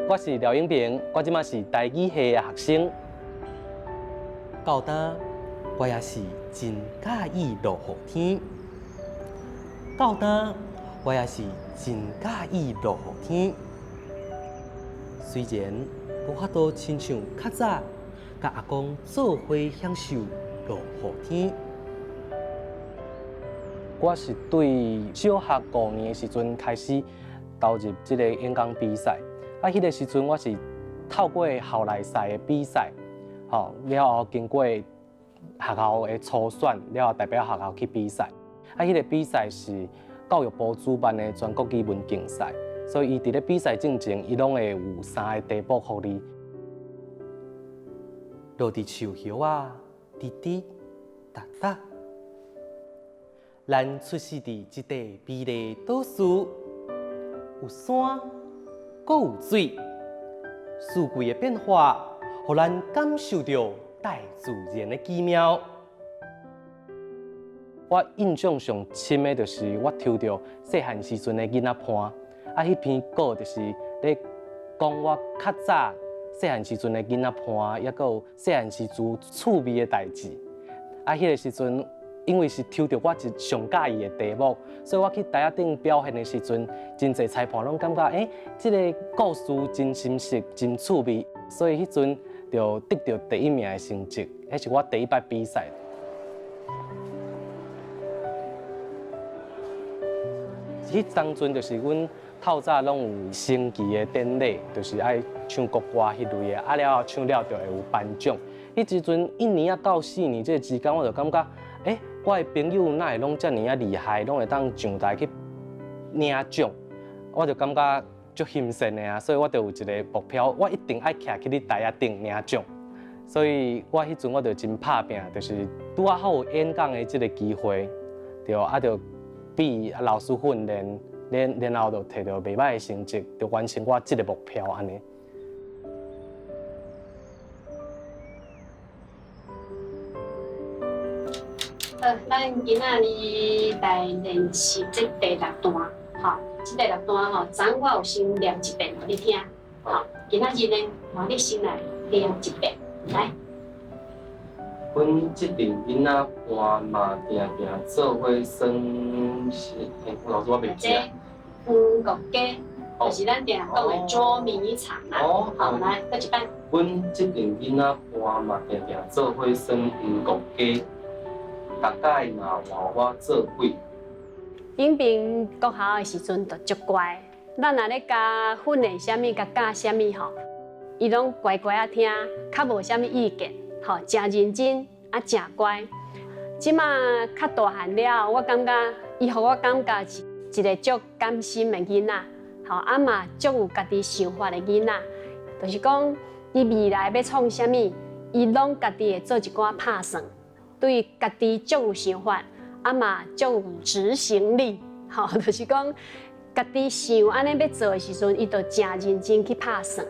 我是廖永平，我這馬是台語系的學生。到今我也是真佮意落雨天。到今我也是真佮意落雨天。雖然無法度親像較早，佮阿公做伙享受落雨天。我是對小學5年的時陣開始投入這個演講比賽。啊，彼個時陣我是透過校內賽的比賽，吼，了後經過學校的初選，了後代表學校去比賽。啊，彼個比賽是教育部主辦的全國語文競賽，所以伊佇咧比賽進前，伊攏會有三个題目予你。落佇樹葉仔，滴滴答答。咱出世佇這塊美麗島嶼，有山，閣有水，四季的變化，予咱感受著大自然的奇妙。我印象上深的，就是我抽著細漢時陣的囡仔伴，啊，彼篇稿就是咧講我較早細漢時陣的囡仔伴，抑閣有細漢時陣趣味的代誌。啊，彼個時陣，因為是抽著我一上佮意的題目，所以我去台仔頂表現的時陣，真濟裁判攏感覺，欸，這个故事真深實、真趣味，所以彼陣就得著第一名的成績。彼是我第一擺比賽。彼當陣就是阮透早攏有升旗的典禮，就是愛唱國歌彼類的，啊了後唱了就會有頒獎。彼時陣1年仔到4年這个之間，我就感覺，欸，我的朋友哪會攏遮爾仔厲害，攏會當上台去領獎，我就感覺足欣羨的啊，所以我就有一个目標，我一定愛徛去咧台仔頂領獎。所以我彼陣我就真拍拚，就是拄仔好有演講的這个機會，對，啊就比老師訓練，然後就摕著袂䆀的成績，就完成我這个目標按呢。好，咱今仔日來練習這第六段，吼，這第六段吼，昨昏我有先念一遍予你聽，吼，今仔日呢，換你先來念一遍，來。阮這陣囡仔伴嘛，定定做伙耍是，欸，老師我袂記啊。這黃國雞，就是咱定講的捉迷藏啦。哦。好，來，閣一擺。阮這陣囡仔伴嘛，定定做伙耍黃國雞，逐擺嘛換我做鬼。永平國校的時陣就足乖，咱若咧共訓練啥物，共教啥物吼，伊攏乖乖仔聽，較無啥物意見，吼，誠認真，啊，誠乖。這馬較大漢了，我感覺伊予我感覺是一个足甘心的囡仔，吼，啊嘛足有家己想法的囡仔，就是講伊未來欲創啥物，伊攏家己會做一寡拍算，對家己足有想法，啊嘛足有執行力，吼，就是講家己想按呢欲做的時陣，伊就誠認真去拍算。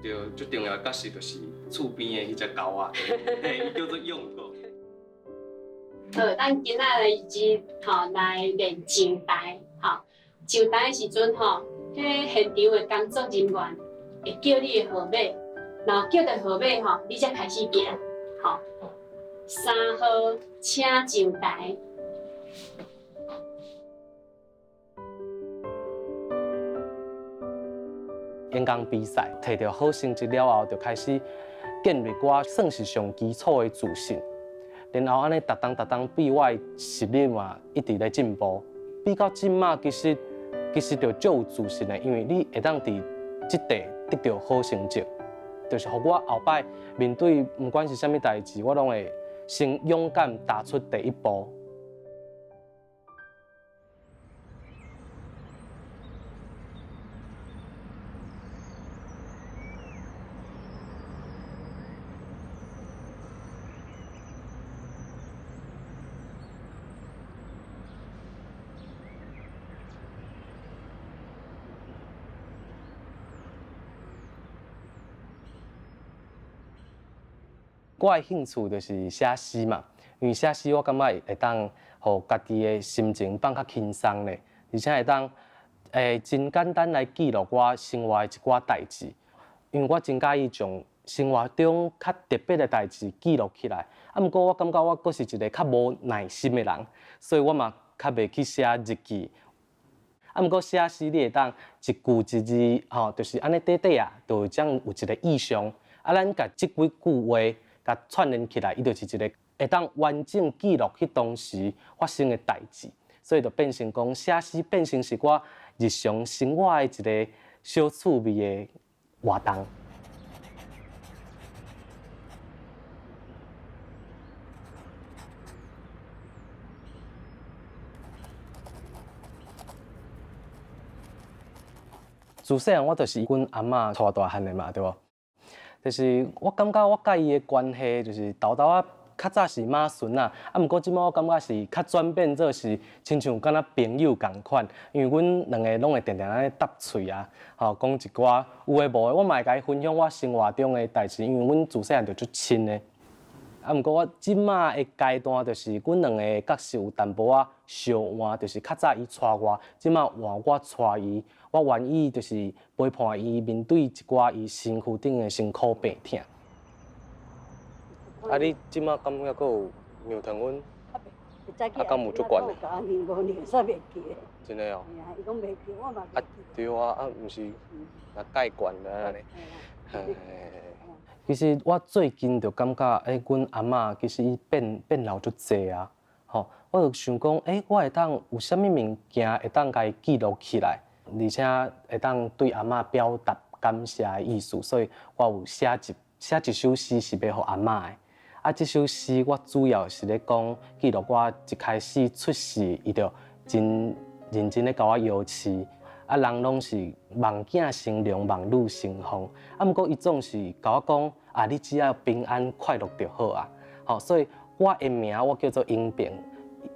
對，最重要的角色就是厝邊的彼隻狗仔，伊叫做勇哥。好，咱今仔日吼來練上台，吼，上台的時陣吼，彼現場的工作人員會叫你的號碼，然後叫著號碼吼，你才開始行，吼。3號，請上台。演講比賽摕著好成績了後，就開始建立我算是上基礎的自信。然後按呢，逐冬逐冬比我的實力嘛一直咧進步。比到這馬，其實就足有自信的，因為你會當佇這塊得著好成績，就是予我後擺面對毋管是啥物代誌，我攏會先勇敢踏出第一步。我的興趣就是寫詩嘛，因為寫詩我感覺會當予家己的心情放較輕鬆咧，而且會當會真簡單來記錄我生活的一寡代誌，因為我真佮意將生活中較特別的代誌記錄起來。啊，毋過我感覺我閣是一個較無耐心的人，所以我嘛較袂去寫日記。啊，毋過寫詩你會當一句一字，吼，就是按呢短短啊，就這樣有一個意象。啊，咱共這幾句話共串連起來，伊就是一個會當完整記錄彼當時發生的代誌，所以就變成講寫詩變成是我日常生活的一個小趣味的活動。自細漢我就是阮阿嬤帶大漢的嘛，對無？就是我感覺我佮伊的關係，就是沓沓仔較早是媽孫仔，啊，毋過這擺我感覺是較轉變做是親像敢若朋友仝款，因為阮兩個攏會定定按呢搭喙啊，吼，講一寡有的無的，我嘛會共伊分享我生活中的代誌，因為阮自細漢就足親的。啊，毋過我這擺的階段就是，阮兩個確實有淡薄仔相換，就是較早伊帶我，這擺換我帶伊，我願意就是陪伴伊面對一寡伊身軀頂的辛苦病痛。啊，你這擺感覺閣有尿糖溫？啊，敢有足懸的？真的哦。啊，對啊，啊，毋是，若蓋懸的按呢。其實我最近就感覺，欸，阮阿嬤其實伊變變老足濟啊，吼，我就想講，欸，我會當有啥物物件會當共伊記錄起來，而且會當對阿嬤表達感謝的意思，所以我有寫一寫一首詩是欲予阿嬤的。啊，這首詩我主要是咧講記錄我一開始出世，伊就真認真咧共我搖飼。啊，人攏是望囝成龍，望女成鳳。啊，毋過伊總是共我講，啊，你只要平安快樂就好啊。吼，所以我的名我叫做永平，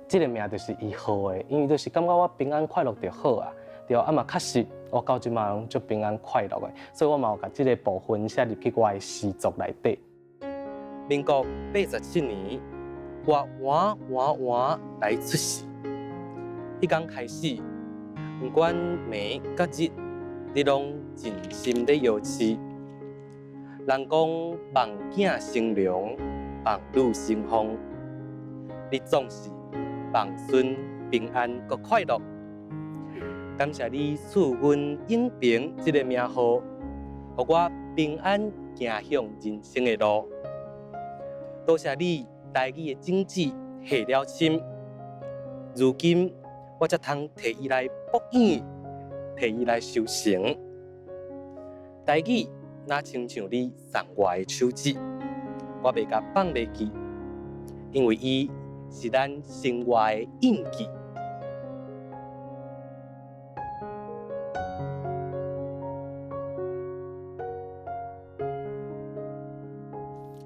這個名就是伊號的，因為就是感覺我平安快樂就好啊。對，啊嘛確實，我到這擺攏足平安快樂的，所以我嘛有共這個部分寫入去我的詩作內底。民國87年，我晚晚晚來出世，彼工開始。毋管暝佮日，你攏盡心咧搖飼。人講望囝成龍，望女成鳳，你總是望孫平安閣快樂。感謝你賜阮永平這個名號，予我平安行向人生的路。多謝你台語的種子下了深，如今我才通提伊來復養，提伊來修成。台語若親像你送我的手指，我袂共放袂記，因為伊是咱生活的印記。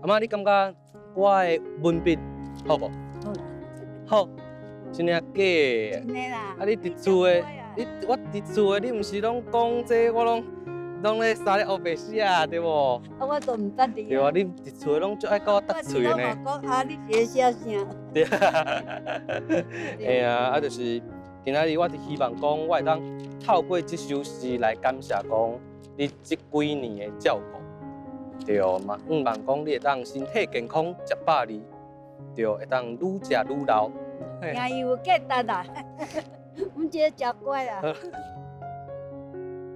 阿嬤，你感覺我的文筆好無？好。好。真的假的？真的啦。啊，你佇厝的，你我佇厝的，你毋是攏講這個，我攏攏咧啥咧烏白寫，對無？啊，我都毋捌你。對啊，你佇厝的攏足愛佮我搭喙的呢。我講啊，你是咧寫啥？對啊。會啊，啊就是今仔日我是希望講，我會當透過這首詩來感謝講你這幾年的照顧，對嘛？向望講你會當身體健康，食百二，對，會當愈食愈老。驚伊有價值啦，阮這個誠乖啦。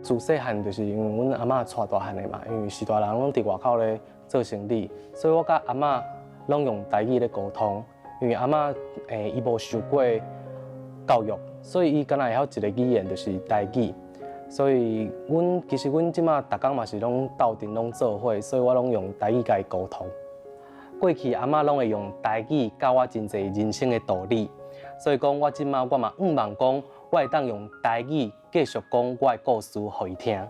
自細漢就是因為阮阿嬤帶大漢的嘛，因為序大人攏佇外口咧做生理，所以我佮阿嬤攏用台語咧溝通。因為阿嬤伊無受過教育，所以伊敢若會曉一個語言就是台語。所以阮其實阮這馬逐工嘛是攏鬥陣攏做伙，所以我攏用台語共伊溝通。過去阿嬤攏會用台語教我真濟人生的道理，所以講我這馬我嘛向望講，我會當用台語繼續講我的故事予伊聽。